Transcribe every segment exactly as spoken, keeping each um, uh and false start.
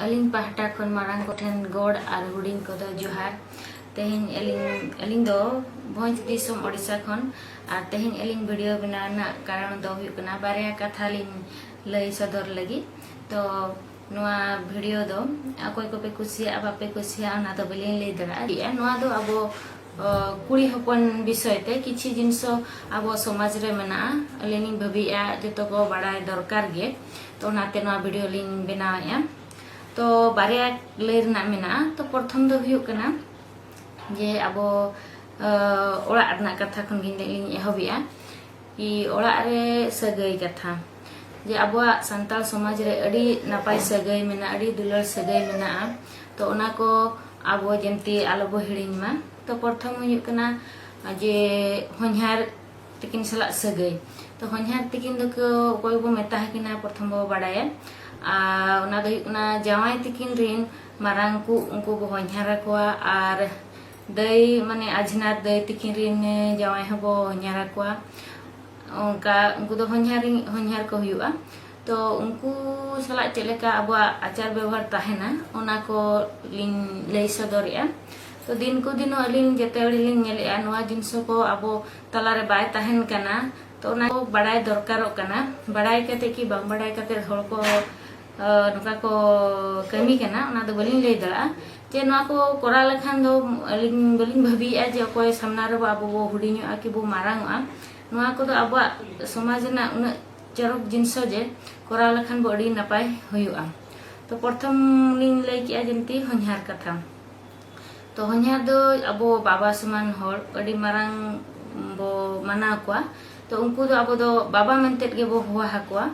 ᱟᱹᱞᱤᱧ ᱯᱟᱦᱴᱟ ᱠᱷᱚᱱ ᱢᱟᱨᱟᱝ ᱠᱚᱴᱷᱮᱱ ᱜᱚᱰ ᱟᱨ ᱦᱩᱰᱤᱧ ᱠᱚᱫᱚ ᱡᱚᱦᱟᱨ᱾ ᱛᱮᱦᱮᱧ ᱟᱹᱞᱤᱧ, ᱟᱹᱞᱤᱧ ᱫᱚ ᱵᱷᱚᱸᱡᱽ ᱫᱤᱥᱚᱢ ᱳᱰᱤᱥᱟ ᱠᱷᱚᱱ, ᱟᱨ ᱛᱮᱦᱮᱧ ᱟᱹᱞᱤᱧ video ᱵᱮᱱᱟᱣ ᱨᱮᱱᱟᱜ ᱠᱟᱨᱚᱱ ᱫᱚ ᱦᱩᱭᱩᱜ ᱠᱟᱱᱟ ᱵᱟᱨᱭᱟ ᱠᱟᱛᱷᱟ ᱞᱤᱧ ᱞᱟᱹᱭ ᱥᱚᱫᱚᱨ ᱞᱟᱹᱜᱤᱫ᱾ ᱛᱚ ᱱᱚᱣᱟ video ᱫᱚ ᱚᱠᱚᱭ ᱠᱚᱯᱮ ᱠᱩᱥᱤᱭᱟᱜᱼᱟ ᱵᱟᱯᱮ ᱠᱩᱥᱤᱭᱟᱜᱼᱟ ᱚᱱᱟ ᱫᱚ ᱵᱟᱹᱞᱤᱧ ᱞᱟᱹᱭ ᱫᱟᱲᱮᱭᱟᱜᱼᱟ᱾ ᱱᱚᱣᱟ ᱫᱚ ᱟᱵᱚ ᱠᱩᱲᱤ ᱦᱚᱯᱚᱱ ᱵᱤᱥᱚᱭ ᱛᱮ ᱠᱤᱪᱷᱤ ᱡᱤᱱᱤᱥ ᱟᱵᱚ ᱥᱚᱢᱟᱡᱽ ᱨᱮ ᱢᱮᱱᱟᱜᱼᱟ, ᱟᱹᱞᱤᱧ ᱞᱤᱧ ᱵᱷᱟᱹᱵᱤᱭᱮᱫᱼᱟ ᱡᱚᱛᱚ ᱠᱚ ᱵᱟᱲᱟᱭ ᱫᱚᱨᱠᱟᱨ ᱜᱮ᱾ ᱛᱚ ᱚᱱᱟᱛᱮ ᱱᱚᱣᱟ video ᱞᱤᱧ ᱵᱮᱱᱟᱣᱮᱫᱼᱟ᱾ ᱛᱚ ᱵᱟᱨᱭᱟ ᱞᱟᱹᱭ ᱨᱮᱱᱟᱜ ᱢᱮᱱᱟᱜᱼᱟ᱾ ᱛᱚ ᱯᱨᱚᱛᱷᱚᱢ ᱫᱚ ᱦᱩᱭᱩᱜ ᱠᱟᱱᱟ ᱡᱮ ᱟᱵᱚ ᱚᱲᱟᱜ ᱨᱮᱱᱟᱜ ᱠᱟᱛᱷᱟ ᱠᱷᱚᱱ ᱜᱮ ᱞᱤᱧ ᱮᱦᱚᱵᱮᱜᱼᱟ᱾ ᱠᱤ ᱚᱲᱟᱜ ᱨᱮ ᱥᱟᱹᱜᱟᱹᱭ ᱠᱟᱛᱷᱟ, ᱡᱮ ᱟᱵᱚᱣᱟᱜ ᱥᱟᱱᱛᱟᱲ ᱥᱚᱢᱟᱡᱽ ᱨᱮ ᱟᱹᱰᱤ ᱱᱟᱯᱟᱭ ᱥᱟᱹᱜᱟᱹᱭ ᱢᱮᱱᱟᱜᱼᱟ, ᱟᱹᱰᱤ ᱫᱩᱞᱟᱹᱲ ᱥᱟᱹᱜᱟᱹᱭ ᱢᱮᱱᱟᱜᱼᱟ᱾ ᱛᱚ ᱚᱱᱟ ᱠᱚ ᱟᱵᱚ ᱡᱮᱢᱛᱤ ᱟᱞᱚᱵᱚ ᱦᱤᱲᱤᱧ ᱢᱟ᱾ ᱛᱚ ᱯᱨᱚᱛᱷᱚᱢ ᱦᱩᱭᱩᱜ ᱠᱟᱱᱟ ᱡᱮ ᱦᱚᱧᱦᱟᱨ ᱛᱤᱠᱤᱱ ᱥᱟᱞᱟᱜ ᱥᱟᱹᱜᱟᱹᱭ᱾ ᱛᱚ ᱦᱚᱧᱦᱟᱨ ᱛᱤᱠᱤᱱ ᱫᱚᱠᱚ ᱚᱠᱚᱭ ᱵᱚ ᱢᱮᱛᱟ ᱟᱹᱠᱤᱱᱟ ᱯᱨᱚᱛᱷᱚᱢ ᱵᱚ ᱵᱟᱰᱟᱭᱟ᱾ ᱟᱨ ᱚᱱᱟ ᱫᱚ ᱦᱩᱭᱩᱜ ᱠᱟᱱᱟ ᱡᱟᱶᱟᱭ ᱛᱤᱠᱤᱱ ᱨᱤᱱ ᱢᱟᱨᱟᱝ ᱠᱚ, ᱩᱱᱠᱩ ᱵᱚ ᱦᱚᱧᱦᱟᱨ ᱟᱠᱚᱣᱟ᱾ ᱟᱨ ᱫᱟᱹᱭ ᱢᱟᱱᱮ ᱟᱡᱷᱱᱟᱨ ᱫᱟᱹᱭ ᱛᱤᱠᱤᱱ ᱨᱤᱱ ᱡᱟᱶᱟᱭ ᱦᱚᱸᱵᱚ ᱦᱚᱧᱦᱟᱨ ᱟᱠᱚᱣᱟ᱾ ᱚᱱᱠᱟ ᱩᱱᱠᱩ ᱫᱚ ᱦᱚᱧᱦᱟᱨ, ᱦᱚᱧᱦᱟᱨ ᱠᱚ ᱦᱩᱭᱩᱜᱼᱟ᱾ ᱛᱚ ᱩᱱᱠᱩ ᱥᱟᱞᱟᱜ ᱪᱮᱫ ᱞᱮᱠᱟ ᱟᱵᱚᱣᱟᱜ ᱟᱪᱟᱨ ᱵᱮᱵᱚᱦᱟᱨ ᱛᱟᱦᱮᱱᱟ ᱚᱱᱟ ᱠᱚ ᱞᱤᱧ ᱞᱟᱹᱭ ᱥᱚᱫᱚᱨᱮᱜᱼᱟ᱾ ᱛᱚ ᱫᱤᱱ ᱠᱚ ᱫᱤᱱᱚᱜ ᱟᱹᱞᱤᱧ ᱡᱮᱛᱮ ᱦᱚᱲ ᱞᱤᱧ ᱧᱮᱞᱮᱜᱼᱟ ᱱᱚᱣᱟ ᱡᱤᱱᱤᱥ ᱠᱚ ᱟᱵᱚ ᱛᱟᱞᱟᱨᱮ ᱵᱟᱭ ᱛᱟᱦᱮᱱ ᱠᱟᱱᱟ᱾ ᱛᱚ ᱚᱱᱟ ᱠᱚ ᱵᱟᱲᱟᱭ ᱫᱚᱨᱠᱟᱨᱚᱜ ᱠᱟᱱᱟ᱾ ᱵᱟᱲᱟᱭ ᱠᱟᱛᱮ ᱠᱤ ᱵᱟᱝ ᱵᱟᱲᱟᱭ ᱠᱟᱛᱮ ᱦᱚᱲ ᱠᱚ ᱱᱚᱝᱠᱟ ᱠᱚ ᱠᱟᱹᱢᱤ ᱠᱟᱱᱟ ᱚᱱᱟ ᱫᱚ ᱵᱟᱹᱞᱤᱧ ᱞᱟᱹᱭ ᱫᱟᱲᱮᱭᱟᱜᱼᱟ᱾ ᱡᱮ ᱱᱚᱣᱟ ᱠᱚ ᱠᱚᱨᱟᱣ ᱞᱮᱠᱷᱟᱱ ᱫᱚ ᱟᱹᱞᱤᱧ ᱵᱟᱹᱞᱤᱧ ᱵᱷᱟᱹᱵᱤᱭᱮᱫᱼᱟ ᱡᱮ ᱚᱠᱚᱭ ᱥᱟᱢᱱᱟ ᱨᱮᱵᱚ ᱟᱵᱚ ᱵᱚ ᱦᱩᱰᱤᱧᱚᱜᱼᱟ ᱠᱤ ᱵᱚ ᱢᱟᱨᱟᱝᱚᱜᱼᱟ᱾ ᱱᱚᱣᱟ ᱠᱚᱫᱚ ᱟᱵᱚᱣᱟᱜ ᱥᱚᱢᱟᱡᱽ ᱨᱮᱱᱟᱜ ᱩᱱᱟᱹᱜ ᱪᱚᱨᱚᱠ ᱡᱤᱱᱤᱥ ᱡᱮ ᱠᱚᱨᱟᱣ ᱞᱮᱠᱷᱟᱱ ᱵᱚ ᱟᱹᱰᱤ ᱱᱟᱯᱟᱭ ᱦᱩᱭᱩᱜᱼᱟ᱾ ᱛᱚ ᱯᱨᱚᱛᱷᱚᱢ ᱞᱤᱧ ᱞᱟᱹᱭ ᱠᱮᱜᱼᱟ ᱡᱮᱢᱛᱤ ᱦᱚᱧᱦᱟᱨ ᱠᱟᱛᱷᱟ᱾ ᱛᱚ ᱦᱚᱧᱦᱟᱨ ᱫᱚ ᱟᱵᱚ ᱵᱟᱵᱟ ᱥᱚᱢᱟᱱ ᱦᱚᱲ ᱟᱹᱰᱤ ᱢᱟᱨᱟᱝ ᱵᱚ ᱢᱟᱱᱟᱣ ᱠᱚᱣᱟ᱾ ᱛᱚ ᱩᱱᱠᱩ ᱫᱚ ᱟᱵᱚ ᱫᱚ ᱵᱟᱵᱟ ᱢᱮᱱᱛᱮᱫ ᱜᱮᱵᱚ ᱦᱚᱦᱚ ᱟᱠᱚᱣᱟ᱾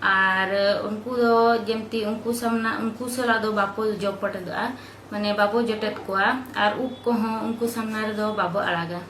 ᱟᱨ ᱩᱱᱠᱩ ᱫᱚ ᱡᱮᱢᱛᱤ ᱩᱱᱠᱩ ᱥᱟᱢᱱᱟ, ᱩᱱᱠᱩ ᱥᱟᱞᱟᱜ ᱫᱚ ᱵᱟᱠᱚ ᱡᱚᱯᱚᱴᱮᱫᱚᱜᱼᱟ, ᱢᱟᱱᱮ ᱵᱟᱵᱚ ᱡᱚᱴᱮᱫ ᱠᱚᱣᱟ᱾ ᱟᱨ ᱩᱵ ᱠᱚᱦᱚᱸ ᱩᱱᱠᱩ ᱥᱟᱢᱱᱟ ᱨᱮᱫᱚ ᱵᱟᱵᱚ ᱟᱲᱟᱜᱟ᱾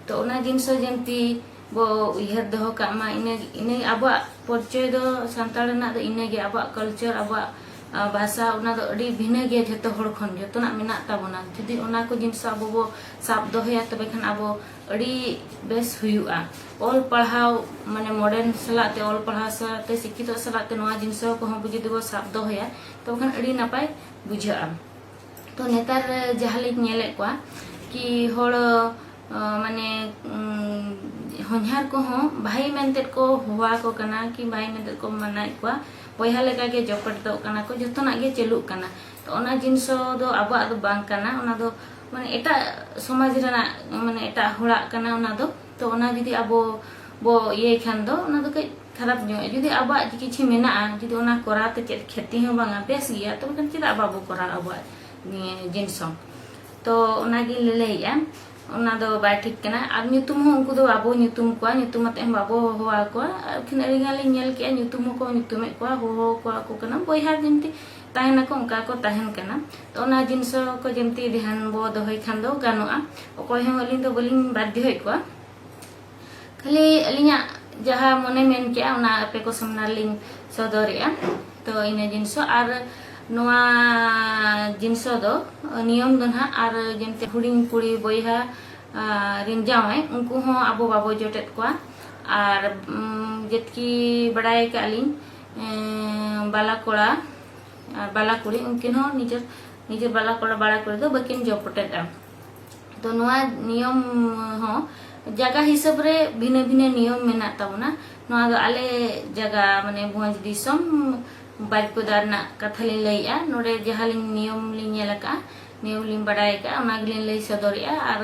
ᱛᱚ ᱚᱱᱟ ᱡᱤᱱᱤᱥ ᱦᱚᱸ ᱡᱮᱢᱛᱤ ᱵᱚ ᱩᱭᱦᱟᱹᱨ ᱫᱚᱦᱚ ᱠᱟᱜ ᱢᱟ᱾ ᱤᱱᱟᱹ, ᱤᱱᱟᱹ ᱟᱵᱚᱣᱟᱜ ᱯᱚᱨᱤᱪᱚᱭ ᱫᱚ ᱥᱟᱱᱛᱟᱲ ᱨᱮᱱᱟᱜ ᱫᱚ ᱤᱱᱟᱹᱜᱮ, ᱟᱵᱚᱣᱟᱜ culture, ᱟᱵᱚᱣᱟᱜ ᱟᱨ ᱵᱷᱟᱥᱟ, ᱚᱱᱟ ᱫᱚ ᱟᱹᱰᱤ ᱵᱷᱤᱱᱟᱹ ᱜᱮᱭᱟ ᱡᱷᱚᱛᱚ ᱦᱚᱲ ᱠᱷᱚᱱ, ᱡᱷᱚᱛᱚᱱᱟᱜ ᱢᱮᱱᱟᱜ ᱛᱟᱵᱚᱱᱟ᱾ ᱡᱩᱫᱤ ᱚᱱᱟ ᱠᱚ ᱡᱤᱱᱤᱥ ᱟᱵᱚ ᱵᱚ ᱥᱟᱵ ᱫᱚᱦᱚᱭᱟ, ᱛᱚᱵᱮ ᱠᱷᱟᱱ ᱟᱵᱚ ᱟᱹᱰᱤ ᱵᱮᱥ ᱦᱩᱭᱩᱜᱼᱟ᱾ ᱚᱞ ᱯᱟᱲᱦᱟᱣ, ᱢᱟᱱᱮ modern ᱥᱟᱞᱟᱜ ᱛᱮ, ᱚᱞ ᱯᱟᱲᱦᱟᱣ ᱥᱟᱞᱟᱜ ᱛᱮ, ᱥᱤᱠᱠᱷᱤᱛᱚ ᱥᱟᱞᱟᱜ ᱛᱮ ᱱᱚᱣᱟ ᱡᱤᱱᱤᱥ ᱠᱚᱦᱚᱸ ᱡᱩᱫᱤ ᱵᱚ ᱥᱟᱵ ᱫᱚᱦᱚᱭᱟ, ᱛᱚᱵᱮ ᱠᱷᱟᱱ ᱟᱹᱰᱤ ᱱᱟᱯᱟᱭ ᱵᱩᱡᱷᱟᱹᱜᱼᱟ᱾ ᱛᱚ ᱱᱮᱛᱟᱨ ᱡᱟᱦᱟᱸ ᱞᱤᱧ ᱧᱮᱞᱮᱫ ᱠᱚᱣᱟ ᱠᱤ ᱦᱚᱲ, ᱟᱸ, ᱢᱟᱱᱮ, ᱩᱸ, ᱦᱚᱧᱦᱟᱨ ᱠᱚᱦᱚᱸ ᱵᱷᱟᱭ ᱢᱮᱱᱛᱮᱫ ᱠᱚ ᱦᱚᱦᱚ ᱟᱠᱚ ᱠᱟᱱᱟ ᱠᱤ ᱵᱷᱟᱭ ᱢᱮᱱᱛᱮᱫ ᱠᱚ ᱢᱟᱱᱟᱣᱮᱫ ᱠᱚᱣᱟ, ᱵᱚᱭᱦᱟ ᱞᱮᱠᱟᱜᱮ ᱡᱚᱯᱚᱴᱮᱫᱚᱜ ᱠᱟᱱᱟ ᱠᱚ, ᱡᱚᱛᱚᱱᱟᱜ ᱜᱮ ᱪᱟᱹᱞᱩᱜ ᱠᱟᱱᱟ᱾ ᱛᱚ ᱚᱱᱟ ᱡᱤᱱᱤᱥ ᱫᱚ ᱟᱵᱚᱣᱟᱜ ᱫᱚ ᱵᱟᱝ ᱠᱟᱱᱟ, ᱚᱱᱟ ᱫᱚ ᱢᱟᱱᱮ ᱮᱴᱟᱜ ᱥᱚᱢᱟᱡᱽ ᱨᱮᱱᱟᱜ, ᱢᱟᱱᱮ ᱮᱴᱟᱜ ᱦᱚᱲᱟᱜ ᱠᱟᱱᱟ ᱚᱱᱟ ᱫᱚ᱾ ᱛᱚ ᱚᱱᱟ ᱡᱩᱫᱤ ᱟᱵᱚ ᱵᱚ ᱤᱭᱟᱹᱭ ᱠᱷᱟᱱ ᱫᱚ ᱚᱱᱟ ᱫᱚ ᱠᱟᱹᱡ ᱠᱷᱟᱨᱟᱯ ᱧᱚᱜ᱾ ᱡᱩᱫᱤ ᱟᱵᱚᱣᱟᱜ ᱠᱤᱪᱷᱩ ᱢᱮᱱᱟᱜᱼᱟ, ᱡᱩᱫᱤ ᱚᱱᱟ ᱠᱚᱨᱟᱣ ᱛᱮ ᱪᱮᱫ ᱠᱷᱮᱛᱤ ᱦᱚᱸ ᱵᱟᱝᱟ, ᱵᱮᱥ ᱜᱮᱭᱟ, ᱛᱚᱵᱮ ᱠᱷᱟᱱ ᱪᱮᱫᱟᱜ ᱵᱟᱵᱚ ᱠᱚᱨᱟᱣᱟ ᱟᱵᱚᱣᱟᱜ ᱱᱤᱭᱟᱹ ᱡᱤᱱᱤᱥ ᱦᱚᱸ? ᱛᱚ ᱚᱱᱟᱜᱤᱧ ᱞᱟᱹᱞᱟᱹᱭᱮᱜᱼᱟ, ᱚᱱᱟ ᱫᱚ ᱵᱟᱭ ᱴᱷᱤᱠ ᱠᱟᱱᱟ᱾ ᱟᱨ ᱧᱩᱛᱩᱢ ᱦᱚᱸ ᱩᱱᱠᱩ ᱫᱚ ᱵᱟᱵᱚ ᱧᱩᱛᱩᱢ ᱠᱚᱣᱟ, ᱧᱩᱛᱩᱢ ᱟᱛᱮ ᱦᱚᱸ ᱵᱟᱵᱚ ᱦᱚᱦᱚ ᱟᱠᱚᱣᱟ᱾ ᱟᱹᱠᱷᱤᱱ ᱟᱹᱰᱤ ᱜᱟᱱ ᱞᱤᱧ ᱧᱮᱞ ᱠᱮᱜᱼᱟ, ᱧᱩᱛᱩᱢ ᱦᱚᱸᱠᱚ ᱧᱩᱛᱩᱢᱮᱫ ᱠᱚᱣᱟ, ᱦᱚᱦᱚ ᱠᱚᱣᱟ ᱠᱚ ᱠᱟᱱᱟ, ᱵᱚᱭᱦᱟ ᱡᱮᱢᱛᱤ ᱛᱟᱦᱮᱱᱟᱠᱚ, ᱚᱱᱠᱟ ᱠᱚ ᱛᱟᱦᱮᱱ ᱠᱟᱱᱟ᱾ ᱛᱚ ᱚᱱᱟ ᱡᱤᱱᱤᱥ ᱠᱚ ᱡᱮᱢᱛᱤ ᱫᱷᱮᱭᱟᱱ ᱵᱚ ᱫᱚᱦᱚᱭ ᱠᱷᱟᱱ ᱫᱚ ᱜᱟᱱᱚᱜᱼᱟ᱾ ᱚᱠᱚᱭ ᱦᱚᱸ ᱟᱹᱞᱤᱧ ᱫᱚ ᱵᱟᱹᱞᱤᱧ ᱵᱟᱫᱽᱫᱷᱚᱭᱮᱫ ᱠᱚᱣᱟ, ᱠᱷᱟᱹᱞᱤ ᱟᱹᱞᱤᱧᱟᱜ ᱡᱟᱦᱟᱸ ᱢᱚᱱᱮ ᱢᱮᱱ ᱠᱮᱜᱼᱟ, ᱚᱱᱟ ᱟᱯᱮ ᱠᱚ ᱥᱟᱢᱱᱟ ᱨᱮᱞᱤᱧ ᱥᱚᱫᱚᱨᱮᱜᱼᱟ᱾ ᱛᱚ ᱤᱱᱟᱹ ᱡᱤᱱᱤᱥ ᱦᱚᱸ, ᱟᱨ ᱱᱚᱣᱟ ᱡᱤᱱᱤᱥ ᱫᱚ ᱱᱤᱭᱚᱢ ᱫᱚ ᱱᱟᱦᱟᱜ, ᱟᱨ ᱡᱮᱢᱛᱤ ᱦᱩᱰᱤᱧ ᱠᱩᱲᱤ ᱵᱚᱭᱦᱟ, ᱟᱨ ᱨᱤᱱ ᱡᱟᱶᱟᱭ, ᱩᱱᱠᱩ ᱦᱚᱸ ᱟᱵᱚ ᱵᱟᱵᱚ ᱡᱚᱴᱮᱫ ᱠᱚᱣᱟ᱾ ᱟᱨ, ᱩᱢ, ᱡᱮᱛᱠᱤ ᱵᱟᱲᱟᱭ ᱠᱟᱜ ᱞᱤᱧ, ᱮᱸ, ᱵᱟᱞᱟ ᱠᱚᱲᱟ, ᱟᱨ ᱵᱟᱞᱟ ᱠᱩᱲᱤ, ᱩᱱᱠᱤᱱ ᱦᱚᱸ ᱱᱤᱡᱮᱨ, ᱱᱤᱡᱮᱨ ᱵᱟᱞᱟ ᱠᱚᱲᱟ, ᱵᱟᱞᱟ ᱠᱩᱲᱤ ᱫᱚ ᱵᱟᱹᱠᱤᱱ ᱡᱚᱯᱚᱴᱮᱫᱼᱟ᱾ ᱛᱚ ᱱᱚᱣᱟ ᱱᱤᱭᱚᱢ ᱦᱚᱸ ᱡᱟᱭᱜᱟ ᱦᱤᱥᱟᱹᱵ ᱨᱮ ᱵᱷᱤᱱᱟᱹ ᱵᱷᱤᱱᱟᱹ ᱱᱤᱭᱚᱢ ᱢᱮᱱᱟᱜ ᱛᱟᱵᱚᱱᱟ᱾ ᱱᱚᱣᱟ ᱫᱚ ᱟᱞᱮ ᱡᱟᱭᱜᱟ, ᱢᱟᱱᱮ ᱵᱷᱚᱸᱡᱽ ᱫᱤᱥᱚᱢ ᱵᱟᱨᱤᱯᱚᱫᱟ ᱨᱮᱱᱟᱜ ᱠᱟᱛᱷᱟ ᱞᱤᱧ ᱞᱟᱹᱭᱮᱜᱼᱟ᱾ ᱱᱚᱰᱮ ᱡᱟᱦᱟᱸ ᱞᱤᱧ ᱱᱤᱭᱚᱢ ᱞᱤᱧ ᱧᱮᱞ ᱟᱠᱟᱫᱼᱟ, ᱱᱤᱭᱚᱢ ᱞᱤᱧ ᱵᱟᱰᱟᱭ ᱟᱠᱟᱫᱼᱟ, ᱚᱱᱟ ᱜᱮᱞᱤᱧ ᱞᱟᱹᱭ ᱥᱚᱫᱚᱨᱮᱜᱼᱟ᱾ ᱟᱨ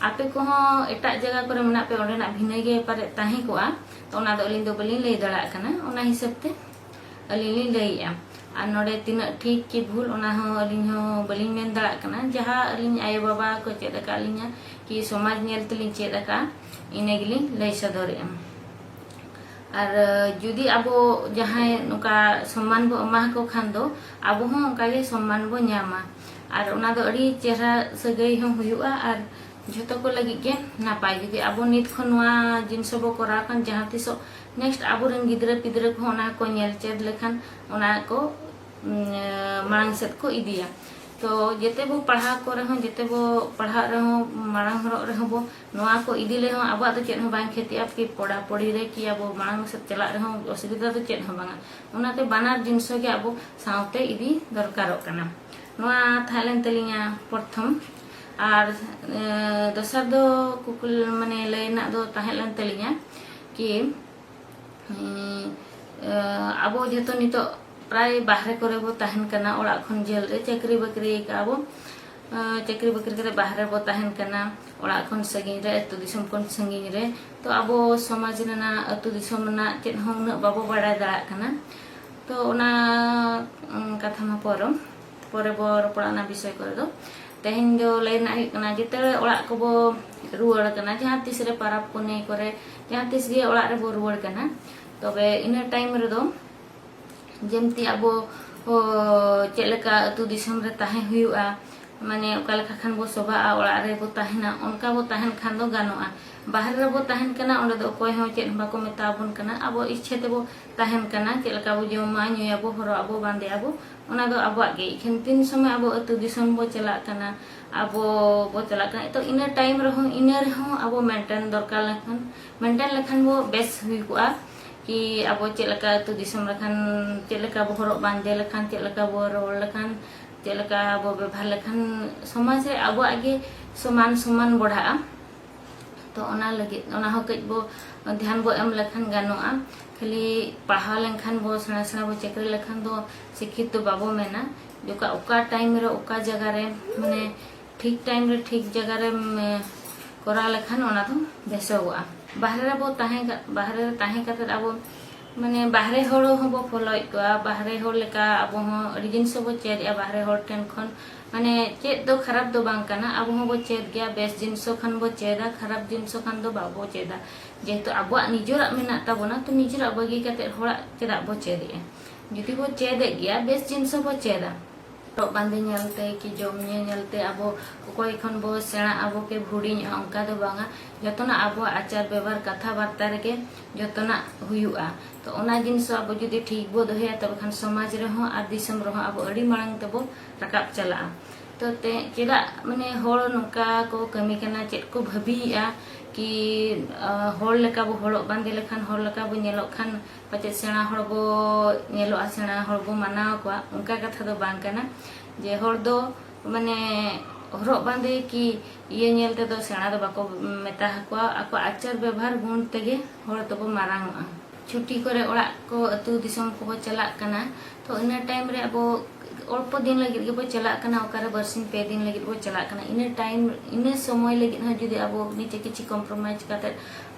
ᱟᱯᱮ ᱠᱚᱦᱚᱸ ᱮᱴᱟᱜ ᱡᱟᱭᱜᱟ ᱠᱚᱨᱮ ᱢᱮᱱᱟᱜ ᱯᱮ, ᱚᱸᱰᱮᱱᱟᱜ ᱵᱷᱤᱱᱟᱹ ᱜᱮ ᱯᱟᱞᱮᱫ ᱛᱟᱦᱮᱸ ᱠᱚᱜᱼᱟ, ᱛᱚ ᱚᱱᱟ ᱫᱚ ᱟᱹᱞᱤᱧ ᱫᱚ ᱵᱟᱹᱞᱤᱧ ᱞᱟᱹᱭ ᱫᱟᱲᱮᱭᱟᱜ ᱠᱟᱱᱟ᱾ ᱚᱱᱟ ᱦᱤᱥᱟᱹᱵ ᱛᱮ ᱟᱹᱞᱤᱧ ᱞᱤᱧ ᱞᱟᱹᱭᱮᱜᱼᱟ᱾ ᱟᱨ ᱱᱚᱰᱮ ᱛᱤᱱᱟᱹᱜ ᱴᱷᱤᱠ ᱠᱤ ᱵᱷᱩᱞ, ᱚᱱᱟ ᱦᱚᱸ ᱟᱹᱞᱤᱧ ᱦᱚᱸ ᱵᱟᱹᱞᱤᱧ ᱢᱮᱱ ᱫᱟᱲᱮᱭᱟᱜ ᱠᱟᱱᱟ᱾ ᱡᱟᱦᱟᱸ ᱟᱹᱞᱤᱧ ᱟᱭᱳᱼᱵᱟᱵᱟ ᱠᱚ ᱪᱮᱫ ᱟᱠᱟᱫ ᱞᱤᱧᱟ ᱠᱤ ᱥᱚᱢᱟᱡᱽ ᱧᱮᱞ ᱛᱮᱞᱤᱧ ᱪᱮᱫ ᱟᱠᱟᱫᱼᱟ, ᱤᱱᱟᱹ ᱜᱮᱞᱤᱧ ᱞᱟᱹᱭ ᱥᱚᱫᱚᱨᱮᱜᱼᱟ᱾ ᱟᱨ ᱡᱩᱫᱤ ᱟᱵᱚ ᱡᱟᱦᱟᱸᱭ ᱱᱚᱝᱠᱟ ᱥᱚᱢᱢᱟᱱ ᱵᱚ ᱮᱢᱟ ᱠᱚ ᱠᱷᱟᱱ ᱫᱚ, ᱟᱵᱚ ᱦᱚᱸ ᱚᱱᱠᱟ ᱜᱮ ᱥᱚᱢᱢᱟᱱ ᱵᱚ ᱧᱟᱢᱟ᱾ ᱟᱨ ᱚᱱᱟ ᱫᱚ ᱟᱹᱰᱤ ᱪᱮᱦᱨᱟ ᱥᱟᱹᱜᱟᱹᱭ ᱦᱚᱸ ᱦᱩᱭᱩᱜᱼᱟ, ᱟᱨ ᱡᱷᱚᱛᱚ ᱠᱚ ᱞᱟᱹᱜᱤᱫ ᱜᱮ ᱱᱟᱯᱟᱭ᱾ ᱡᱩᱫᱤ ᱟᱵᱚ ᱱᱤᱛ ᱠᱷᱚᱱ ᱱᱚᱣᱟ ᱡᱤᱱᱤᱥ ᱵᱚ ᱠᱚᱨᱟᱣ ᱠᱷᱟᱱ, ᱡᱟᱦᱟᱸ ᱛᱤᱥᱚᱜ next ᱟᱵᱚᱨᱮᱱ ᱜᱤᱫᱽᱨᱟᱹ ᱯᱤᱫᱽᱨᱟᱹ ᱠᱚᱦᱚᱸ ᱚᱱᱟ ᱠᱚ ᱧᱮᱞ ᱪᱮᱫ ᱞᱮᱠᱷᱟᱱ, ᱚᱱᱟ ᱠᱚ ᱩᱸ, ᱢᱟᱲᱟᱝ ᱥᱮᱫ ᱠᱚ ᱤᱫᱤᱭᱟ᱾ ᱛᱚ ᱡᱮᱛᱮ ᱵᱚ ᱯᱟᱲᱦᱟᱣ ᱠᱚ ᱨᱮᱦᱚᱸ, ᱡᱮᱛᱮ ᱵᱚ ᱯᱟᱲᱦᱟᱜ ᱨᱮᱦᱚᱸ, ᱢᱟᱲᱟᱝ ᱦᱚᱨᱚᱜ ᱨᱮᱦᱚᱸ ᱵᱚ, ᱱᱚᱣᱟ ᱠᱚ ᱤᱫᱤ ᱞᱮᱦᱚᱸ ᱟᱵᱚᱣᱟᱜ ᱫᱚ ᱪᱮᱫ ᱦᱚᱸ ᱵᱟᱝ ᱠᱷᱮᱛᱤᱜᱼᱟ, ᱠᱤ ᱯᱚᱲᱟ ᱯᱚᱲᱤ ᱨᱮ ᱠᱤ ᱟᱵᱚ ᱢᱟᱲᱟᱝ ᱥᱮᱫ ᱪᱟᱞᱟᱜ ᱨᱮᱦᱚᱸ ᱚᱥᱩᱵᱤᱫᱷᱟ ᱫᱚ ᱪᱮᱫ ᱦᱚᱸ ᱵᱟᱝᱟ᱾ ᱚᱱᱟᱛᱮ ᱵᱟᱱᱟᱨ ᱡᱤᱱᱤᱥ ᱜᱮ ᱟᱵᱚ ᱥᱟᱶᱛᱮ ᱤᱫᱤ ᱫᱚᱨᱠᱟᱨᱚᱜ ᱠᱟᱱᱟ᱾ ᱱᱚᱣᱟ ᱛᱟᱦᱮᱸ ᱞᱮᱱ ᱛᱟᱹᱞᱤᱧᱟ ᱯᱨᱚᱛᱷᱚᱢ᱾ ᱟᱨ, ᱮ, ᱫᱚᱥᱟᱨ ᱫᱚ ᱠᱩᱠᱞᱤ, ᱢᱟᱱᱮ, ᱞᱟᱹᱭ ᱨᱮᱱᱟᱜ ᱫᱚ ᱛᱟᱦᱮᱸ ᱞᱮᱱ ᱛᱟᱹᱞᱤᱧᱟ ᱠᱤ, ᱮ, ᱟᱵᱚ ᱡᱚᱛᱚ ᱱᱤᱛᱚᱜ ᱯᱨᱟᱭ ᱵᱟᱦᱨᱮ ᱠᱚᱨᱮ ᱵᱚ ᱛᱟᱦᱮᱱ ᱠᱟᱱᱟ, ᱚᱲᱟᱜ ᱠᱷᱚᱱ ᱡᱷᱟᱹᱞ ᱨᱮ ᱪᱟᱹᱠᱨᱤ ᱵᱟᱹᱠᱨᱤ ᱠᱟᱜᱼᱟ ᱵᱚ, ᱮ, ᱪᱟᱹᱠᱨᱤ ᱵᱟᱹᱠᱨᱤ ᱠᱟᱛᱮ ᱵᱟᱦᱨᱮ ᱵᱚ ᱛᱟᱦᱮᱱ ᱠᱟᱱᱟ, ᱚᱲᱟᱜ ᱠᱷᱚᱱ ᱥᱟᱺᱜᱤᱧ ᱨᱮ, ᱟᱹᱛᱩ ᱫᱤᱥᱚᱢ ᱠᱷᱚᱱ ᱥᱟᱺᱜᱤᱧ ᱨᱮ᱾ ᱛᱚ ᱟᱵᱚ ᱥᱚᱢᱟᱡᱽ ᱨᱮᱱᱟᱜ, ᱟᱹᱛᱩ ᱫᱤᱥᱚᱢ ᱨᱮᱱᱟᱜ ᱪᱮᱫ ᱦᱚᱸ ᱩᱱᱟᱹᱜ ᱵᱟᱵᱚ ᱵᱟᱲᱟᱭ ᱫᱟᱲᱮᱭᱟᱜ ᱠᱟᱱᱟ᱾ ᱛᱚ ᱚᱱᱟ, ᱩᱸ, ᱠᱟᱛᱷᱟ ᱢᱟ ᱯᱚᱨᱚᱢ, ᱯᱚᱨᱮ ᱵᱚ ᱨᱚᱯᱚᱲᱟ ᱚᱱᱟ ᱵᱤᱥᱚᱭ ᱠᱚᱨᱮ ᱫᱚ᱾ ᱛᱮᱦᱮᱧ ᱫᱚ ᱞᱟᱹᱭ ᱨᱮᱱᱟᱜ ᱦᱩᱭᱩᱜ ᱠᱟᱱᱟ, ᱡᱮᱛᱮ ᱚᱲᱟᱜ ᱠᱚᱵᱚ ᱨᱩᱣᱟᱹᱲ ᱠᱟᱱᱟ, ᱡᱟᱦᱟᱸ ᱛᱤᱥ ᱨᱮ ᱯᱟᱨᱟᱵᱽ ᱯᱩᱱᱟᱹᱭ ᱠᱚᱨᱮ, ᱡᱟᱦᱟᱸ ᱛᱤᱥ ᱜᱮ ᱚᱲᱟᱜ ᱨᱮᱵᱚ ᱨᱩᱣᱟᱹᱲ ᱠᱟᱱᱟ, ᱛᱚᱵᱮ ᱤᱱᱟᱹ time ᱨᱮᱫᱚ ᱡᱮᱢᱛᱤ ᱟᱵᱚ, ᱚ, ᱪᱮᱫ ᱞᱮᱠᱟ ᱟᱹᱛᱩ ᱫᱤᱥᱚᱢ ᱨᱮ ᱛᱟᱦᱮᱸ ᱦᱩᱭᱩᱜᱼᱟ, ᱢᱟᱱᱮ ᱚᱠᱟ ᱞᱮᱠᱟ ᱠᱷᱟᱱ ᱵᱚ ᱥᱚᱵᱷᱟᱜᱼᱟ, ᱚᱲᱟᱜ ᱨᱮᱵᱚ ᱛᱟᱦᱮᱱᱟ, ᱚᱱᱠᱟ ᱵᱚ ᱛᱟᱦᱮᱱ ᱠᱷᱟᱱ ᱫᱚ ᱜᱟᱱᱚᱜᱼᱟ᱾ ᱵᱟᱦᱨᱮ ᱨᱮᱵᱚ ᱛᱟᱦᱮᱱ ᱠᱟᱱᱟ, ᱚᱸᱰᱮ ᱫᱚ ᱚᱠᱚᱭ ᱦᱚᱸ ᱪᱮᱫ ᱦᱚᱸ ᱵᱟᱠᱚ ᱢᱮᱛᱟ ᱵᱚᱱ ᱠᱟᱱᱟ, ᱟᱵᱚ ᱤᱪᱪᱷᱟᱹ ᱛᱮᱵᱚ ᱛᱟᱦᱮᱱ ᱠᱟᱱᱟ, ᱪᱮᱫ ᱞᱮᱠᱟ ᱵᱚ ᱡᱚᱢᱟ, ᱧᱩᱭᱟᱵᱚ, ᱦᱚᱨᱚᱜ ᱟᱵᱚ, ᱵᱟᱸᱫᱮ ᱟᱵᱚ, ᱚᱱᱟ ᱫᱚ ᱟᱵᱚᱣᱟᱜ ᱜᱮ᱾ ᱮᱠᱷᱮᱱ ᱛᱤᱱ ᱥᱚᱢᱚᱭ ᱟᱵᱚ ᱟᱹᱛᱩ ᱫᱤᱥᱚᱢ ᱵᱚ ᱪᱟᱞᱟᱜ ᱠᱟᱱᱟ, ᱟᱵᱚ ᱵᱚ ᱪᱟᱞᱟᱜ ᱠᱟᱱᱟ, ᱛᱚ ᱤᱱᱟᱹ time ᱨᱮᱦᱚᱸ, ᱤᱱᱟᱹ ᱨᱮᱦᱚᱸ ᱟᱵᱚ maintain ᱫᱚᱨᱠᱟᱨ ᱞᱮᱠᱷᱟᱱ, maintain ᱞᱮᱠᱷᱟᱱ ᱵᱚ ᱵᱮᱥ ᱦᱩᱭ ᱠᱚᱜᱼᱟ᱾ ᱠᱤ ᱟᱵᱚ ᱪᱮᱫ ᱞᱮᱠᱟ ᱟᱹᱛᱩ ᱫᱤᱥᱚᱢ ᱞᱮᱠᱷᱟᱱ, ᱪᱮᱫ ᱞᱮᱠᱟ ᱵᱚ ᱦᱚᱨᱚᱜ ᱵᱟᱸᱫᱮ ᱞᱮᱠᱷᱟᱱ, ᱪᱮᱫ ᱞᱮᱠᱟ ᱵᱚ ᱨᱚᱲ ᱞᱮᱠᱷᱟᱱ, ᱪᱮᱫ ᱞᱮᱠᱟ ᱵᱚ ᱵᱮᱵᱚᱦᱟᱨ ᱞᱮᱠᱷᱟᱱ ᱥᱚᱢᱟᱡᱽ ᱨᱮ ᱟᱵᱚᱣᱟᱜ ᱜᱮ ᱥᱚᱢᱟᱱ ᱥᱚᱢᱟᱱ ᱵᱚᱲᱦᱟᱜᱼᱟ᱾ ᱛᱚ ᱚᱱᱟ ᱞᱟᱹᱜᱤᱫ, ᱚᱱᱟ ᱦᱚᱸ ᱠᱟᱹᱡ ᱵᱚ ᱫᱷᱮᱭᱟᱱ ᱵᱚ ᱮᱢ ᱞᱮᱠᱷᱟᱱ ᱜᱟᱱᱚᱜᱼᱟ᱾ ᱠᱷᱟᱹᱞᱤ ᱯᱟᱲᱦᱟᱣ ᱞᱮᱱᱠᱷᱟᱱ ᱵᱚ, ᱥᱮᱬᱟ ᱥᱮᱬᱟ ᱵᱚ ᱪᱟᱹᱠᱨᱤ ᱞᱮᱠᱷᱟᱱ ᱫᱚ ᱥᱤᱠᱠᱷᱤᱛ ᱫᱚ ᱵᱟᱵᱚ ᱢᱮᱱᱟ᱾ ᱡᱚᱠᱷᱟ ᱚᱠᱟ time ᱨᱮ, ᱚᱠᱟ ᱡᱟᱭᱜᱟ ᱨᱮ, ᱢᱟᱱᱮ ᱴᱷᱤᱠ time ᱨᱮ ᱴᱷᱤᱠ ᱡᱟᱭᱜᱟ ᱨᱮᱢ, ᱮ, ᱠᱚᱨᱟᱣ ᱞᱮᱠᱷᱟᱱ ᱚᱱᱟ ᱫᱚ ᱵᱮᱥᱚᱜᱚᱜᱼᱟ᱾ ᱵᱟᱦᱨᱮ ᱨᱮᱵᱚ ᱛᱟᱦᱮᱸ ᱠᱟ-, ᱵᱟᱦᱨᱮ ᱨᱮ ᱛᱟᱦᱮᱸ ᱠᱟᱛᱮᱫ ᱟᱵᱚ, ᱢᱟᱱᱮ, ᱵᱟᱦᱨᱮ ᱦᱚᱲ ᱦᱚᱸᱵᱚ followᱮᱫ ᱠᱚᱣᱟ, ᱵᱟᱦᱨᱮ ᱦᱚᱲ ᱞᱮᱠᱟ ᱟᱵᱚ ᱦᱚᱸ ᱟᱹᱰᱤ ᱡᱤᱱᱤᱥ ᱵᱚ ᱪᱮᱫ ᱮᱜᱼᱟ ᱵᱟᱦᱨᱮ ᱦᱚᱲ ᱴᱷᱮᱱ ᱠᱷᱚᱱ᱾ ᱢᱟᱱᱮ, ᱪᱮᱫ ᱫᱚ ᱠᱷᱟᱨᱟᱯ ᱫᱚ ᱵᱟᱝ ᱠᱟᱱᱟ, ᱟᱵᱚ ᱦᱚᱸᱵᱚ ᱪᱮᱫ ᱜᱮᱭᱟ, ᱵᱮᱥ ᱡᱤᱱᱤᱥ ᱠᱷᱟᱱ ᱵᱚ ᱪᱮᱫᱟ, ᱠᱷᱟᱨᱟᱯ ᱡᱤᱱᱤᱥ ᱠᱷᱟᱱ ᱫᱚ ᱵᱟᱵᱚ ᱪᱮᱫᱟ᱾ ᱡᱮᱦᱮᱛᱩ ᱟᱵᱚᱣᱟᱜ ᱱᱤᱡᱮᱨᱟᱜ ᱢᱮᱱᱟᱜ ᱛᱟᱵᱚᱱᱟ, ᱛᱚ ᱱᱤᱡᱮᱨᱟᱜ ᱵᱟᱹᱜᱤ ᱠᱟᱛᱮᱫ ᱦᱚᱲᱟᱜ ᱪᱮᱫᱟᱜ ᱵᱚ ᱪᱮᱫ ᱮᱜᱼᱟ? ᱡᱩᱫᱤ ᱵᱚ ᱪᱮᱫ ᱮᱫ ᱜᱮᱭᱟ, ᱵᱮᱥ ᱡᱤᱱᱤᱥ ᱦᱚᱸᱵᱚ ᱪᱮᱫᱟ᱾ ᱦᱚᱨᱚᱜ ᱵᱟᱸᱫᱮ ᱧᱮᱞᱛᱮ ᱠᱤ ᱡᱚᱢ ᱧᱩ ᱧᱮᱞᱛᱮ ᱟᱵᱚ ᱚᱠᱚᱭ ᱠᱷᱚᱱ ᱵᱚ ᱥᱮᱬᱟᱜ ᱟᱵᱚ ᱠᱤ ᱦᱩᱰᱤᱧᱚᱜᱼᱟ, ᱚᱱᱠᱟ ᱫᱚ ᱵᱟᱝᱟ᱾ ᱡᱚᱛᱚᱱᱟᱜ ᱟᱵᱚᱣᱟᱜ ᱟᱪᱟᱨ ᱵᱮᱵᱚᱦᱟᱨ, ᱠᱟᱛᱷᱟ ᱵᱟᱨᱛᱟ ᱨᱮᱜᱮ ᱡᱚᱛᱚᱱᱟᱜ ᱦᱩᱭᱩᱜᱼᱟ᱾ ᱛᱚ ᱚᱱᱟ ᱡᱤᱱᱤᱥ ᱟᱵᱚ ᱡᱩᱫᱤ ᱴᱷᱤᱠ ᱵᱚ ᱫᱚᱦᱚᱭᱟ, ᱛᱚᱵᱮ ᱠᱷᱟᱱ ᱥᱚᱢᱟᱡᱽ ᱨᱮᱦᱚᱸ ᱟᱨ ᱫᱤᱥᱚᱢ ᱨᱮᱦᱚᱸ ᱟᱵᱚ ᱟᱹᱰᱤ ᱢᱟᱲᱟᱝ ᱛᱮᱵᱚ ᱨᱟᱠᱟᱵ ᱪᱟᱞᱟᱜᱼᱟ᱾ ᱛᱚ ᱛᱮ ᱪᱮᱫᱟᱜ ᱢᱟᱱᱮ ᱦᱚᱲ ᱱᱚᱝᱠᱟ ᱠᱚ ᱠᱟᱹᱢᱤ ᱠᱟᱱᱟ, ᱪᱮᱫ ᱠᱚ ᱵᱷᱟᱹᱵᱤᱭᱮᱫᱼᱟ ᱠᱤ ᱦᱚᱲ ᱞᱮᱠᱟ ᱵᱚ ᱦᱚᱨᱚᱜ ᱵᱟᱸᱫᱮ ᱞᱮᱠᱷᱟᱱ, ᱦᱚᱲ ᱞᱮᱠᱟ ᱵᱚ ᱧᱮᱞᱚᱜ ᱠᱷᱟᱱ ᱯᱟᱪᱮᱫ ᱥᱮᱬᱟ ᱦᱚᱲ ᱵᱚ ᱧᱮᱞᱚᱜᱼᱟ, ᱥᱮᱬᱟ ᱦᱚᱲ ᱵᱚ ᱢᱟᱱᱟᱣ ᱠᱚᱣᱟ, ᱚᱱᱠᱟ ᱠᱟᱛᱷᱟ ᱫᱚ ᱵᱟᱝ ᱠᱟᱱᱟ᱾ ᱡᱮ ᱦᱚᱲ ᱫᱚ ᱢᱟᱱᱮ ᱦᱚᱨᱚᱜ ᱵᱟᱸᱫᱮ ᱠᱤ ᱤᱭᱟᱹ ᱧᱮᱞ ᱛᱮᱫᱚ ᱥᱮᱬᱟ ᱫᱚ ᱵᱟᱠᱚ ᱢᱮᱛᱟ ᱟᱠᱚᱣᱟ, ᱟᱠᱚᱣᱟᱜ ᱟᱪᱟᱨ ᱵᱮᱵᱷᱟᱨ ᱜᱩᱱ ᱛᱮᱜᱮ ᱦᱚᱲ ᱫᱚᱵᱚ ᱢᱟᱨᱟᱝ ᱚᱜᱼᱟ᱾ ᱪᱷᱩᱴᱤ ᱠᱚᱨᱮ ᱚᱲᱟᱜ ᱠᱚ, ᱟᱹᱛᱩ ᱫᱤᱥᱚᱢ ᱠᱚᱵᱚ ᱪᱟᱞᱟᱜ ᱠᱟᱱᱟ, ᱛᱚ ᱤᱱᱟᱹ ᱴᱟᱭᱤᱢ ᱨᱮ ᱟᱵᱚ ᱚᱞᱯᱚ ᱫᱤᱱ ᱞᱟᱹᱜᱤᱫ ᱜᱮᱵᱚ ᱪᱟᱞᱟᱜ ᱠᱟᱱᱟ, ᱚᱠᱟᱨᱮ ᱵᱟᱨᱥᱤᱧ ᱯᱮ ᱫᱤᱱ ᱞᱟᱹᱜᱤᱫ ᱵᱚ ᱪᱟᱞᱟᱜ ᱠᱟᱱᱟ᱾ ᱤᱱᱟᱹ ᱴᱟᱭᱤᱢ, ᱤᱱᱟᱹ ᱥᱚᱢᱚᱭ ᱞᱟᱹᱜᱤᱫ ᱦᱚᱸ ᱡᱩᱫᱤ ᱟᱵᱚ ᱱᱤᱡᱮ ᱠᱤᱪᱷᱤ ᱠᱚᱢᱯᱨᱳᱢᱟᱭᱤᱡᱽ ᱠᱟᱛᱮ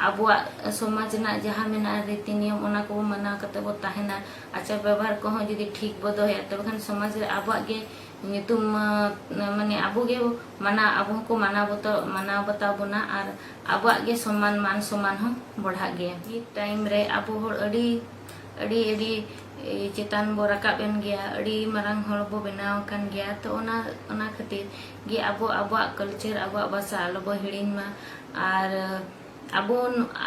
ᱟᱵᱚᱣᱟᱜ ᱥᱚᱢᱟᱡᱽ ᱨᱮᱱᱟᱜ ᱡᱟᱦᱟᱸ ᱢᱮᱱᱟᱜᱼᱟ ᱨᱤᱛᱤ ᱱᱤᱭᱚᱢ, ᱚᱱᱟ ᱠᱚᱵᱚ ᱢᱟᱱᱟᱣ ᱠᱟᱛᱮ ᱵᱚ ᱛᱟᱦᱮᱱᱟ, ᱟᱪᱟᱨ ᱵᱮᱵᱚᱦᱟᱨ ᱠᱚᱦᱚᱸ ᱡᱩᱫᱤ ᱴᱷᱤᱠ ᱵᱚ ᱫᱚᱦᱚᱭᱟ, ᱛᱚᱵᱮ ᱠᱷᱟᱱ ᱥᱚᱢᱟᱡᱽ ᱨᱮ ᱟᱵᱚᱣᱟᱜ ᱜᱮ ᱧᱩᱛᱩᱢ, ᱢᱟᱱᱮ ᱟᱵᱚ ᱜᱮ ᱢᱟᱱᱟᱣ, ᱟᱵᱚ ᱦᱚᱸᱠᱚ ᱢᱟᱱᱟᱣ ᱵᱟᱛᱟᱣ, ᱢᱟᱱᱟᱣ ᱵᱟᱛᱟᱣ ᱵᱚᱱᱟ ᱟᱨ ᱟᱵᱚᱣᱟᱜ ᱜᱮ ᱥᱚᱢᱢᱟᱱ, ᱢᱟᱱ ᱥᱚᱢᱢᱟᱱ ᱦᱚᱸ ᱵᱟᱲᱦᱟᱜ ᱜᱮᱭᱟ᱾ ᱢᱤᱫ ᱴᱟᱭᱤᱢ ᱨᱮ ᱟᱵᱚ ᱦᱚᱲ ᱟᱹᱰᱤ, ᱟᱹᱰᱤ, ᱟᱹᱰᱤ ᱪᱮᱛᱟᱱ ᱵᱚ ᱨᱟᱠᱟᱵ ᱮᱱ ᱜᱮᱭᱟ, ᱟᱹᱰᱤ ᱢᱟᱨᱟᱝ ᱦᱚᱲ ᱵᱚ ᱵᱮᱱᱟᱣ ᱟᱠᱟᱱ ᱜᱮᱭᱟ᱾ ᱛᱚ ᱚᱱᱟ, ᱚᱱᱟ ᱠᱷᱟᱹᱛᱤᱨ ᱜᱮ ᱟᱵᱚ ᱟᱵᱚᱣᱟᱜ ᱠᱟᱞᱪᱟᱨ, ᱟᱵᱚᱣᱟᱜ ᱵᱷᱟᱥᱟ ᱟᱞᱚ ᱵᱚ ᱦᱤᱲᱤᱧ ᱢᱟ᱾ ᱟᱨ ᱟᱵᱚ,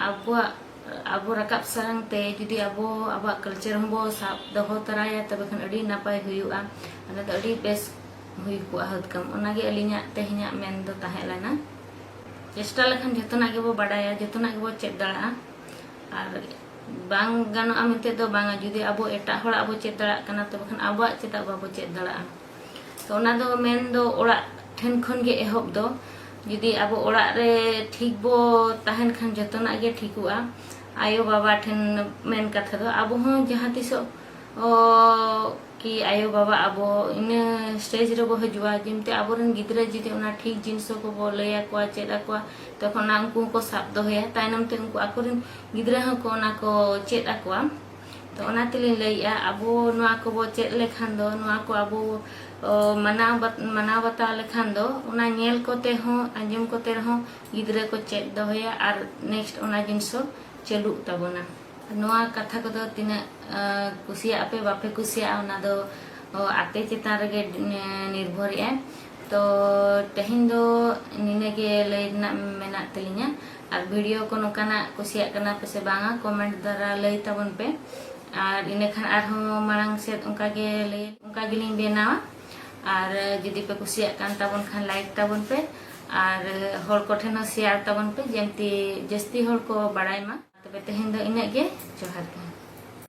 ᱟᱵᱚᱣᱟᱜ, ᱟᱵᱚ ᱨᱟᱠᱟᱵ ᱥᱟᱨᱟᱝ ᱛᱮ ᱡᱩᱫᱤ ᱟᱵᱚ ᱟᱵᱚᱣᱟᱜ ᱠᱟᱞᱪᱟᱨ ᱦᱚᱸᱵᱚ ᱥᱟᱵ ᱫᱚᱦᱚ ᱛᱚᱨᱟᱭᱟ, ᱛᱚᱵᱮ ᱠᱷᱟᱱ ᱟᱹᱰᱤ ᱱᱟᱯᱟᱭ ᱦᱩᱭᱩᱜᱼᱟ᱾ ᱚᱱᱟ ᱫᱚ ᱟᱹᱰᱤ ᱵᱮᱥ ᱦᱩᱭ ᱠᱚᱜᱼᱟ ᱦᱩᱛᱠᱟᱹᱢ᱾ ᱚᱱᱟᱜᱮ ᱟᱹᱞᱤᱧᱟᱜ ᱛᱮᱦᱮᱧᱟᱜ ᱢᱮᱱ ᱫᱚ ᱛᱟᱦᱮᱸ ᱞᱮᱱᱟ᱾ ᱪᱮᱥᱴᱟ ᱞᱮᱠᱷᱟᱱ ᱡᱚᱛᱚᱱᱟᱜ ᱜᱮᱵᱚ ᱵᱟᱰᱟᱭᱟ, ᱡᱚᱛᱚᱱᱟᱜ ᱜᱮᱵᱚ ᱪᱮᱫ ᱫᱟᱲᱮᱭᱟᱜᱼᱟ᱾ ᱟᱨ ᱵᱟᱝ ᱜᱟᱱᱚᱜᱼᱟ ᱢᱮᱱᱛᱮ ᱫᱚ ᱵᱟᱝᱟ, ᱡᱩᱫᱤ ᱟᱵᱚ ᱮᱴᱟᱜ ᱦᱚᱲᱟᱜ ᱵᱚ ᱪᱮᱫ ᱫᱟᱲᱮᱭᱟᱜ ᱠᱟᱱᱟ, ᱛᱚᱵᱮ ᱠᱷᱟᱱ ᱟᱵᱚᱣᱟᱜ ᱪᱮᱫᱟᱜ ᱵᱟᱵᱚ ᱪᱮᱫ ᱫᱟᱲᱮᱭᱟᱜᱼᱟ? ᱛᱚ ᱚᱱᱟ ᱫᱚ ᱢᱮᱱ ᱫᱚ ᱚᱲᱟᱜ ᱴᱷᱮᱱ ᱠᱷᱚᱱ ᱜᱮ ᱮᱦᱚᱵ ᱫᱚ᱾ ᱡᱩᱫᱤ ᱟᱵᱚ ᱚᱲᱟᱜ ᱨᱮ ᱴᱷᱤᱠ ᱵᱚ ᱛᱟᱦᱮᱱ ᱠᱷᱟᱱ ᱡᱚᱛᱚᱱᱟᱜ ᱜᱮ ᱴᱷᱤᱠᱚᱜᱼᱟ᱾ ᱟᱭᱳ ᱵᱟᱵᱟ ᱴᱷᱮᱱ ᱢᱮᱱ ᱠᱟᱛᱷᱟ ᱫᱚ, ᱟᱵᱚ ᱦᱚᱸ ᱡᱟᱦᱟᱸ ᱛᱤᱥᱚᱜ ᱚ, ᱠᱤ ᱟᱭᱳ ᱵᱟᱵᱟ ᱟᱵᱚ ᱤᱱᱟᱹ ᱥᱴᱮᱡᱽ ᱨᱮᱵᱚ ᱦᱤᱡᱩᱜᱼᱟ, ᱡᱮᱢᱛᱮ ᱟᱵᱚᱨᱮᱱ ᱜᱤᱫᱽᱨᱟᱹ ᱡᱩᱫᱤ ᱚᱱᱟ ᱴᱷᱤᱠ ᱡᱤᱱᱤᱥ ᱠᱚᱵᱚ ᱞᱟᱹᱭ ᱟᱠᱚᱣᱟ, ᱪᱮᱫ ᱟᱠᱚᱣᱟ, ᱛᱚᱠᱷᱚᱱ ᱚᱱᱟ ᱩᱱᱠᱩ ᱦᱚᱸᱠᱚ ᱥᱟᱵ ᱫᱚᱦᱚᱭᱟ᱾ ᱛᱟᱭᱱᱚᱢ ᱛᱮ ᱩᱱᱠᱩ ᱟᱠᱚᱨᱮᱱ ᱜᱤᱫᱽᱨᱟᱹ ᱦᱚᱸᱠᱚ ᱚᱱᱟ ᱠᱚ ᱪᱮᱫ ᱟᱠᱚᱣᱟ᱾ ᱛᱚ ᱚᱱᱟ ᱛᱮᱞᱤᱧ ᱞᱟᱹᱭᱮᱫᱼᱟ, ᱟᱵᱚ ᱱᱚᱣᱟ ᱠᱚᱵᱚ ᱪᱮᱫ ᱞᱮᱠᱷᱟᱱ ᱫᱚ, ᱱᱚᱣᱟ ᱠᱚ ᱟᱵᱚ ᱚ, ᱢᱟᱱᱟᱣ ᱵᱟᱛ-, ᱢᱟᱱᱟᱣ ᱵᱟᱛᱟᱣ ᱞᱮᱠᱷᱟᱱ ᱫᱚ, ᱚᱱᱟ ᱧᱮᱞ ᱠᱚᱛᱮ ᱦᱚᱸ, ᱟᱸᱡᱚᱢ ᱠᱚᱛᱮ ᱨᱮᱦᱚᱸ ᱜᱤᱫᱽᱨᱟᱹ ᱠᱚ ᱪᱮᱫ ᱫᱚᱦᱚᱭᱟ ᱟᱨ ᱱᱮᱠᱥᱴ ᱚᱱᱟ ᱡᱤᱱᱤᱥ ᱦᱚᱸ ᱪᱟᱹᱞᱩᱜ ᱛᱟᱵᱚᱱᱟ᱾ ᱱᱚᱣᱟ ᱠᱟᱛᱷᱟ ᱠᱚᱫᱚ ᱛᱤᱱᱟᱹᱜ, ᱟᱸ, ᱠᱩᱥᱤᱭᱟᱜ ᱯᱮ, ᱵᱟᱯᱮ ᱠᱩᱥᱤᱭᱟᱜᱼᱟ, ᱚᱱᱟ ᱫᱚ, ᱚ, ᱟᱯᱮ ᱪᱮᱛᱟᱱ ᱨᱮᱜᱮ ᱱᱤᱨᱵᱷᱚᱨᱮᱜᱼᱟᱭ᱾ ᱛᱚ ᱛᱮᱦᱮᱧ ᱫᱚ ᱱᱤᱱᱟᱹᱜ ᱜᱮ ᱞᱟᱹᱭ ᱨᱮᱱᱟᱜ ᱢᱮᱱᱟᱜ ᱛᱟᱹᱞᱤᱧᱟ᱾ ᱟᱨ ᱵᱷᱤᱰᱤᱭᱳ ᱠᱚ ᱱᱚᱝᱠᱟᱱᱟᱜ ᱠᱩᱥᱤᱭᱟᱜ ᱠᱟᱱᱟ ᱯᱮ ᱥᱮ ᱵᱟᱝᱟ, ᱠᱚᱢᱮᱱᱴ ᱫᱟᱨᱟ ᱞᱟᱹᱭ ᱛᱟᱵᱚᱱ ᱯᱮ᱾ ᱟᱨ ᱤᱱᱟᱹ ᱠᱷᱟᱱ ᱟᱨᱦᱚᱸ ᱢᱟᱲᱟᱝ ᱥᱮᱫ ᱚᱱᱠᱟ ᱜᱮ ᱞᱟᱹᱭ, ᱚᱱᱠᱟ ᱜᱮᱞᱤᱧ ᱵᱮᱱᱟᱣᱟ᱾ ᱟᱨ ᱡᱩᱫᱤ ᱯᱮ ᱠᱩᱥᱤᱭᱟᱜ ᱠᱟᱱ ᱛᱟᱵᱚᱱ ᱠᱷᱟᱱ, ᱞᱟᱭᱤᱠ ᱛᱟᱵᱚᱱ ᱯᱮ᱾ ᱟᱨ ᱦᱚᱲ ᱠᱚᱴᱷᱮᱱ ᱦᱚᱸ ᱥᱮᱭᱟᱨ ᱛᱟᱵᱚᱱ ᱯᱮ, ᱡᱮᱢᱛᱤ ᱡᱟᱹᱥᱛᱤ ᱦᱚᱲ ᱠᱚ ᱵᱟᱲᱟᱭ ᱢᱟ᱾ ᱛᱚᱵᱮ ᱛᱮᱦᱮᱧ ᱫᱚ ᱤᱱᱟᱹᱜ ᱜᱮ᱾ ᱡᱚᱦᱟᱨ ᱜᱮ᱾